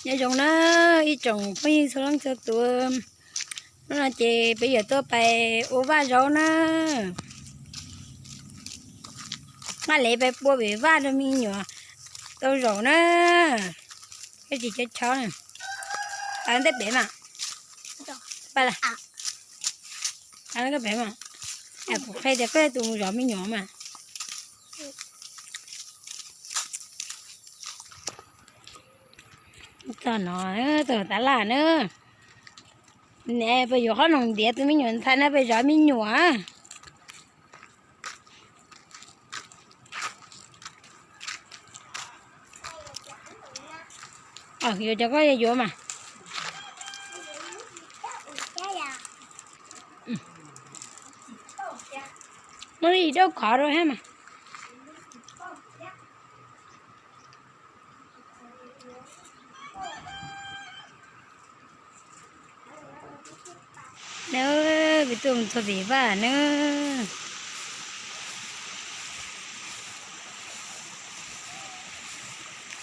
Nyob zoo na ib tsoom phooj ywg txhua leej txhua tus, hnub no ces peb yuav tuaj pais ua vaj zaub na. Nqa le pais pua pem vaj rau me nyuam tau zaum na. Koj tsis chob chob na. Pais ntej pem mas. Pais ntej pem mas. Kuv qhia tias koj tus zov me nyuam mas. Txog no, txog tab laj na. Peb yuav qhob noom ntiav tus me nyuam ntxhais no peb zov me nyuam. Yuav cov koj yuav mas. Muab ib daub khov rau thiab mas. Na, peb tuaj mus txog pem vaj na.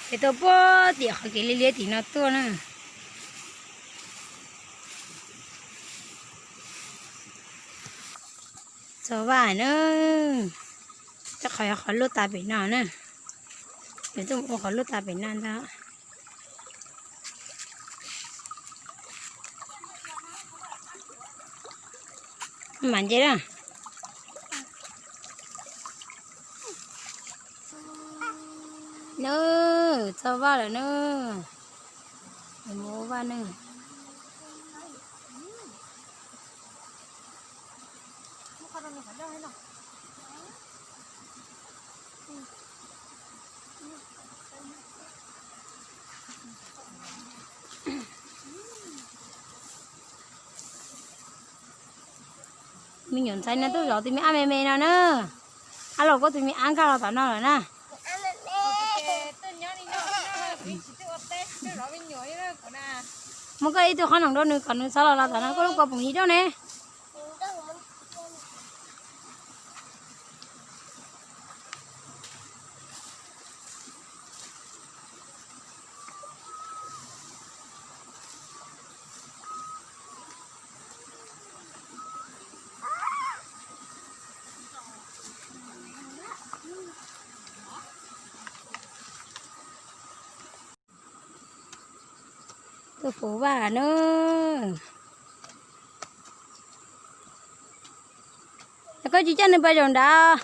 Peb tuaj puag tim qhov kev liab liab tim no tuaj na. Txog vaj na. Tej qhov, qhov luaj tas pem no na. Peb tuaj mus ua qhov luaj tas pem no ntag. Mam nce na. Nws txog vaj lawm na. Mus ua vaj na. Me nyuam ntxhais no tuaj zov tus me ab me me no na. Ab los koj tus me ab nkag los tom no lawm na. Muab koj ib tug qhob noom rau nws kom nws txhob los los tom no, koj lub kua poom yig rau ne. Tuaj puv vaj na. Koj tsis coj nws pais zaum nrad,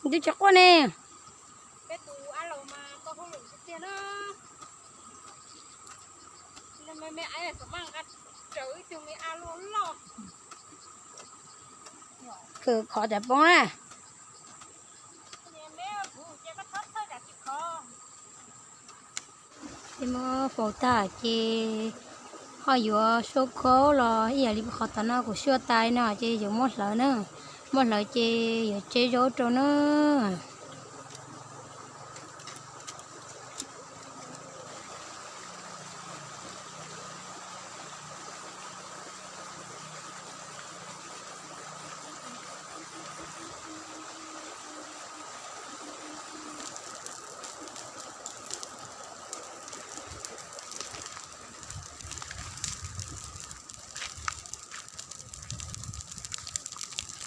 nws twb tsis quaj ne. Khwv khov cov poob na. Ces muab faus tag ces ho yuav suab khaub los ib yam li qhov tom no kuv suab tas no ces yuav muab hlawv na. Muab hlawv ces yuav tseb zaub rau na.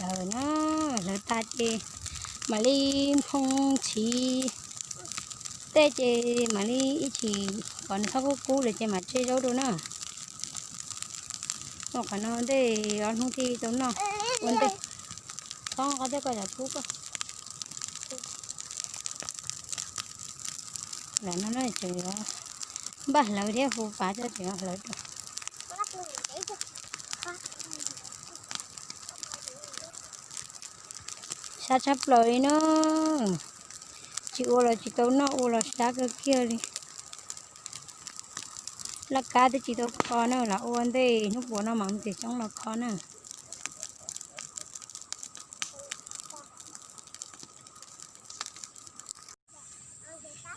Hlawv na, hlawv tag ces mam li nphoo ntxiv tej ces mam li ib chim kom nws txhob kub kub lawm ces mam tseb zaub rau na. Ua qhov no ntej ob hnub thiaj tau noj. Ua ntej, thov qhov tej ko cov kub ko. Lam no tseem yuav npaj hlawv thiab, hu pav coj tseem yuav hlawv rau. Sab tshaj plaws li na. Tsis ua los tsis tau noj, ua los sab kawg kiag li. Laj kab twb tsis tau kho na, los ua ntej hnub puas no mam mus tim xyoob los kho na.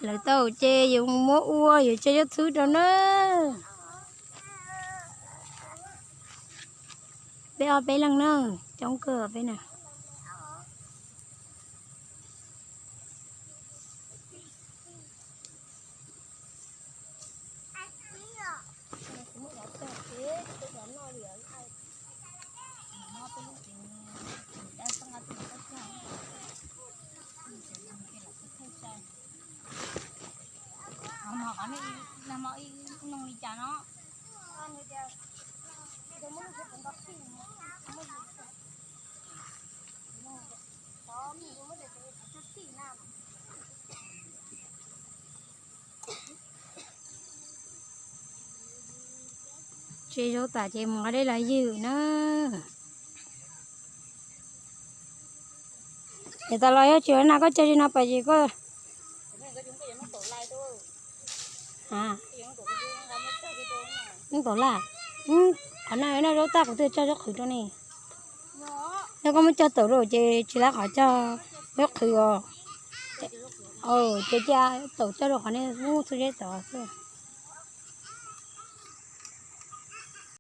Lawv tau ces yuav muab ua, yuav tseb zaub txhwb rau na. Peb ob peb leeg na, coob kawg peb na. Qhov no ib noog li cas no. Tsev zaub tas ces mus nqa dej los ywg na. Ces tas los yog tsis ua na koj cog li no pas ces koj a, ub tom laj, qhov no noj zaub tag kuv twb cog zaub qhwv rau ne. Yog koj muab cog tawm rau ces tsis laib qhov cog zaub qhwv os. Ces cia tawm cog rau qhov nej muab txhua zeb tawm xwb.